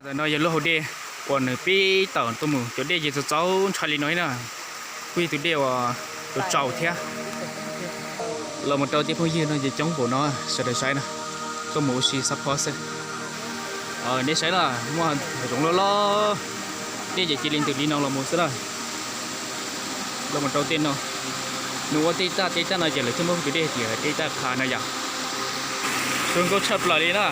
Ntawm no yog lub hauv dej uas nws pib tawm tuaj mus, cov dej ces txaus txaus ntshai li no na. Kuj yog tus dej uas tsaus tsaus thiab. Los mus rau tej phooj ywg no ces coob npaum no, sawv daws saib no, tuaj mus ua si xab phob xwb. Nej saib na, muaj hav zoov loj loj, dej ces cia li ntws li no los mus xwb na. Los mus rau tej no, nws ua tej tag tej tag no ces lawv thiaj muab tus dej tias dej Taj Qha no yom. Zoo nkauj tshaj plaws li na.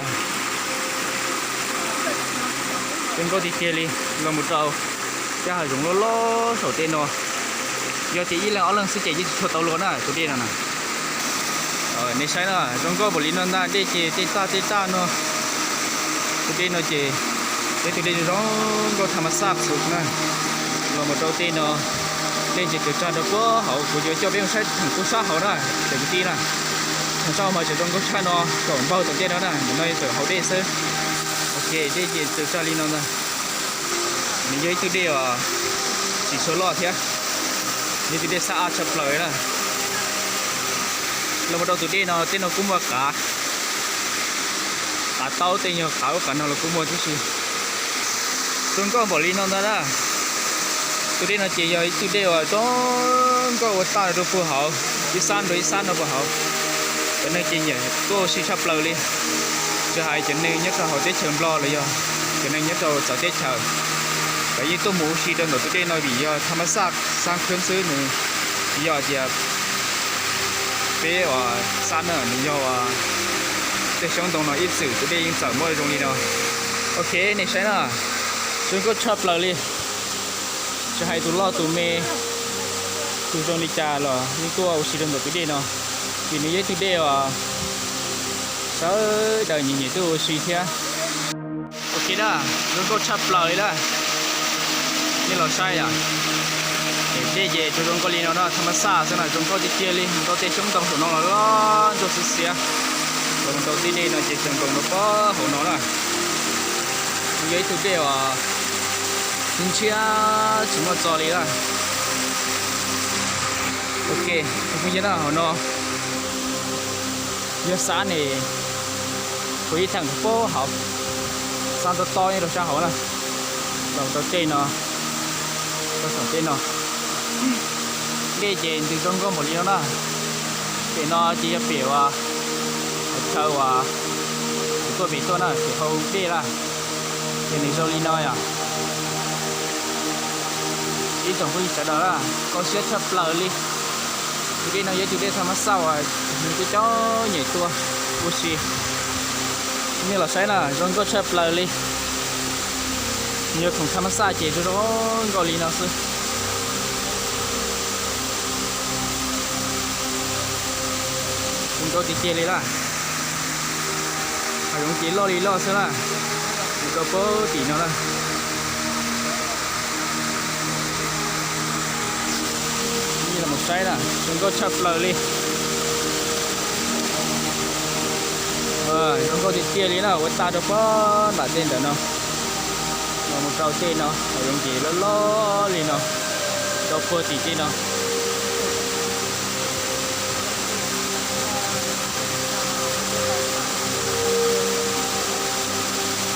Zoo nkauj tiag tiag li. Los mus rau tej hav zoov loj loj saum tej no, yog tias ib leeg ob leeg xwb ces yeej tsis tshua tau luag na tus dej no na. Nej saib na, zoo nkauj npaum li no ntag, dej ces tej tag tej tag no. Tus dej no ces yog tus dej zoo nkauj tham mas xaj xwb na. Los mus rau tej no, dej ces txawm tsag rau puag hauv, kuv yuav coj peb mus saib theem pub sab hauv na, cov kwv tij na. Theem sab hauv mas tseem zoo nkauj tshaj no, kaum npaug tom ntej no na, nim no txawm hauv dej xwb. Ok, dej ces txawm tsag li no ntag. Nws yog ib tug dej uas tsis tshua loj thiab, yog ib tug dej xab ab tshaj plaws na. Los mus rau tus dej no, tej no kuj muaj qav, qav taub tej nyuag qav ub qav no los kuj muaj tib si. Zoo nkauj npaum li no ntag na. Tus dej no ces yog ib tug dej uas zoo nkauj ua tag rau puag hauv, ib sab rau ib sab no puag hauv. Cov neeg ces nyiam tuaj ua si tshaj plaws li, tsis hais cov neeg nyob rau hauv teb chaws Nplog los yog cov neeg nyob rau txawv teb chaws, lawv yeej tuaj mus ua si rau ntawm tus dej no vim yog tham mas xaj xab khwb xwb, nws tsis yog tias peb uas xab na, nws yog uas tej xyoob ntoo no ib txwm tus dej yeej txawm muaj zoo li no. Ok, nej saib na, zoo nkauj tshaj plaws li. Tsis hais tus loj tus me, tus zoo li cas los yeej tuaj ua si rau ntawm tus dej no, vim nws yog ib tug dej uas sawv daws nyiam nyiam tuaj ua si thiab. Ok na, zoo nkauj tshaj plaws li na. Nej los saib yom, dej ces tsuas zoo nkauj li no na, tham mas xaj xwb na, zoo nkauj tiag tiag li, mus rau tej xyoob ntoo saum no los loj ntsuag xiab xiab. Los mus rau tej dej no ces tseem nkoos rau puag hauv no na. Nws yog ib tug dej uas ntshiab tsis muaj txo li na. Ok, tus phooj ywg na, hauv no yog xab ne, kuv ib theem puag hauv, xab tob tob nyob rau sab hauv na. Los rau tej no, rau saum tej no, dej ces ntws zoo nkauj npaum li no na. Pem no ces yog pem uas qhov chaw uas kuv tuaj pem tuaj na, pem hau dej na, ces nws zoo li no yom. Ib tsoom phooj ywg sawv daws na, kho siab tshaj plaws li. Tus dej no yog ib tug dej tham mas xaj uas nws coob coob nyiam tuaj ua si. Nej los saib na, zoo nkauj tshaj plaws li. Nws yog khoom tham mas xaj ces zoo zoo nkauj li no xwb. Zoo nkauj tiag tiag li na. Hav zoov ces loj li loj xwb na. Mus rau puag tim no na. Mus saib na, zoo nkauj tshaj plaws li. Zoo nkauj tiag tiag li na, ua tag rau puag nram tej ntawm no. Los mus rau tej no, hav zoov ces loj loj li no, rau puag tim tej no.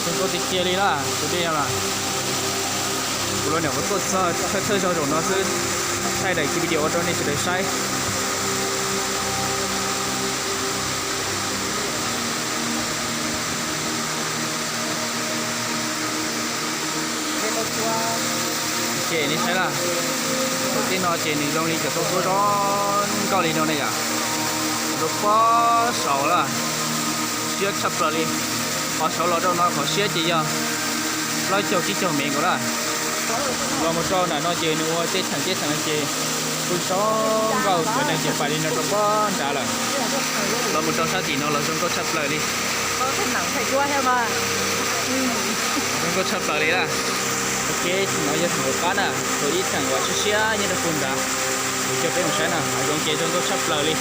Zoo nkauj tiag tiag li na, tus dej no na. Kuv los nyuam qhuav tuaj txog thawj thawj zaug zaum no xwb, thaij daim video ua rau nej sawv daws saib. Ces nej saib na, thaum tej no ces nws zoo li cov tauj tuab zoo nkauj li no ne yom. Rau puag saud na, siab tshaj plaws li. Qhov saud los rau no qhov siab ces yog plaub caug tsib caug mev nkaus na. Los mus rau nram no ces nws ua tej theem tej theem no ces kuj zoo nkauj, cov neeg ces pais li no rau puag nrad lawm. Los mus rau sab tim no los zoo nkauj tshaj plaws li. Zoo nkauj tshaj plaws li na. Ok, no yog theem uas pab na, thaum ib theem uas siab siab nyob rau puag nrad. Kuv coj peb mus saib na, hav zoov ces zoo nkauj tshaj plaws li.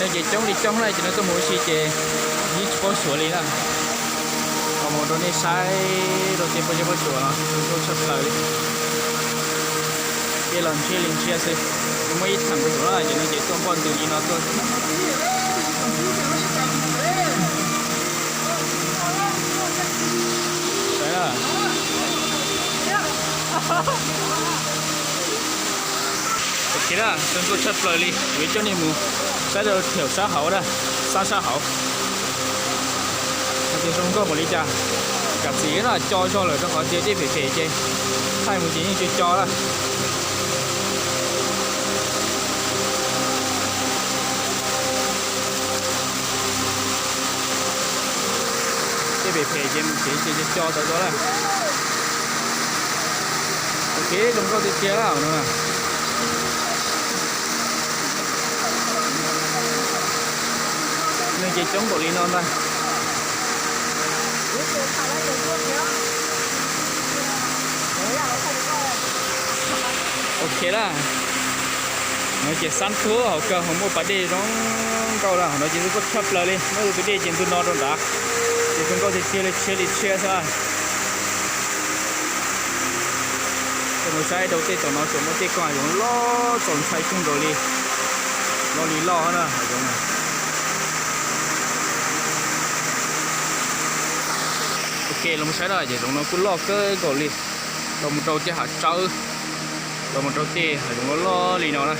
Neeg ces coob li coob na, ces no tuaj mus ua si ces yeej tsis paub suav li na. Los mus rau nej saib rau tej pob zeb pob tsuas no zoo nkauj tshaj plaws li. Tej los ntshiab li ntshiab xwb. Muaj ib theem rau saum no ces no ces tuaj npoj ntws li no tuaj. Zoo nkauj tshaj plaws li, kuv coj nej mus saib rau thiab sab hauv na, sab sab hauv. Ces zoo nkauj npaum li cas, kav tsij na, co zog lawm rau qhov tias dej phem phem ces thaij mus ces yeej tsis co lawm. Dej phem phem ces mus tsev ces co tau dua lawm. Ok, zoo nkauj tiag tiag no. Neeg ces coob npaum li no ntag. Ok lawm. No ces xab thuab hauv kawg ho muaj pas dej zoo nkauj lawm, no ces zoo nkauj tshaj plaws li, muaj tus dej ces ntug no rau nrad. Ces zoo nkauj tiag tiag li, tshiab li tshiab xwb. Koj mus saib rau tej tom no tseem muaj tej ko hav zoov loj txaus ntshai kawg nkaus li, loj li loj na hav zoov. Ok, los mus saib na, ces zoov no kuj loj kawg nkaus li, los mus rau tej hav tsawb, los mus rau tej hav zoov loj loj li no na.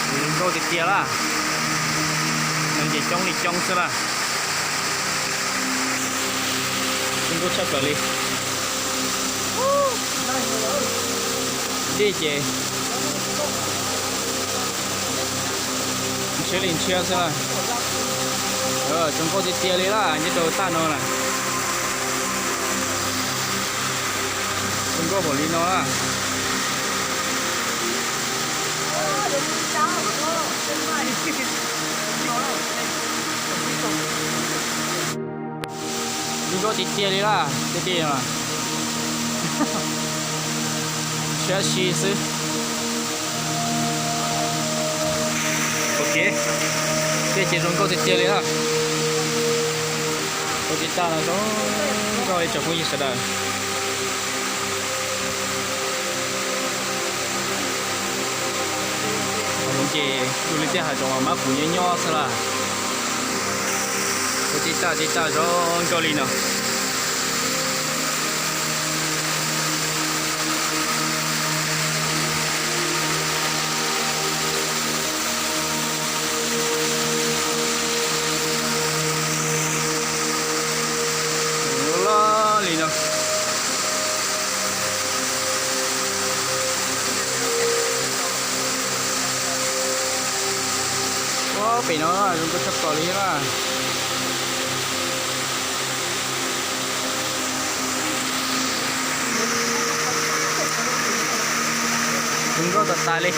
Zoo nkauj tiag tiag lawm. Neeg ces coob li coob xwb lawm. Zoo nkauj tshaj plaws li. Dej ces ntshiab li ntshiab xwb lawm. Zoo nkauj tiag tiag li lawm, nyob rau tag no lawm. Zoo nkauj npaum li no lawm. Zoo nkauj tiag tiag li lawm, tej dej no. Siab si xwb. Ok, dej ces zoo nkauj tiag tiag li na. Ua tsis tag no zoo nkauj li tsoom phooj ywg sawv daws. Hav zoov ces yus li tej hav zoov mas mab qus nyob nyob xwb lawm. Ua tsis tag tsis tag zoo nkauj li no. Loj li no. Ua pem no zoo nkauj tshaj plaws li thiab na. Zoo nkauj tas tas li.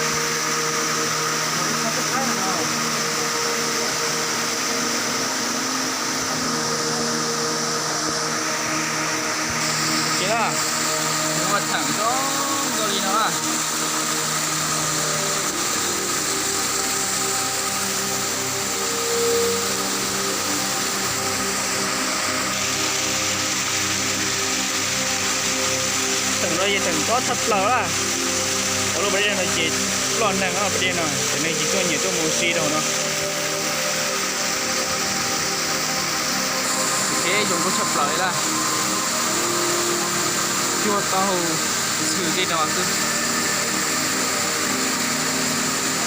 Ces na, mus ua theem zoo nkauj li no na. Theem no yog theem tob tshaj plaws na. Hauv lub pas dej no ces ploj neeg na, pas dej no ces neeg ces tuaj nyiam tuaj mus si rau hauv no. Ces zoo nkauj tshaj plaws li na. Cuag taub hau xwm tej no xwb.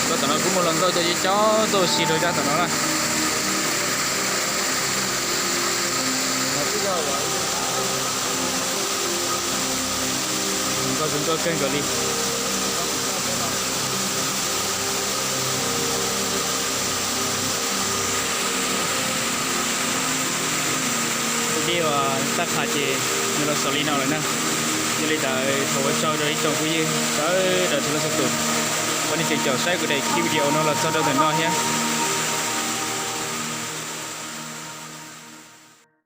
Rau tom no kuj muaj hluas nkauj tuaj coob coob tuaj si rau zaj tom no na. Nkauj zoo nkauj kawg nkaus li. Tus dej uas tag qhas ces nws los xaus li no lawm na. Yog li ntawd thov ua tsaug rau ib tsoom phooj ywg sawv daws txhua leej txhua tus uas nej tseem caum saib kuv daim clip video no los txog rau ntawm no thiab.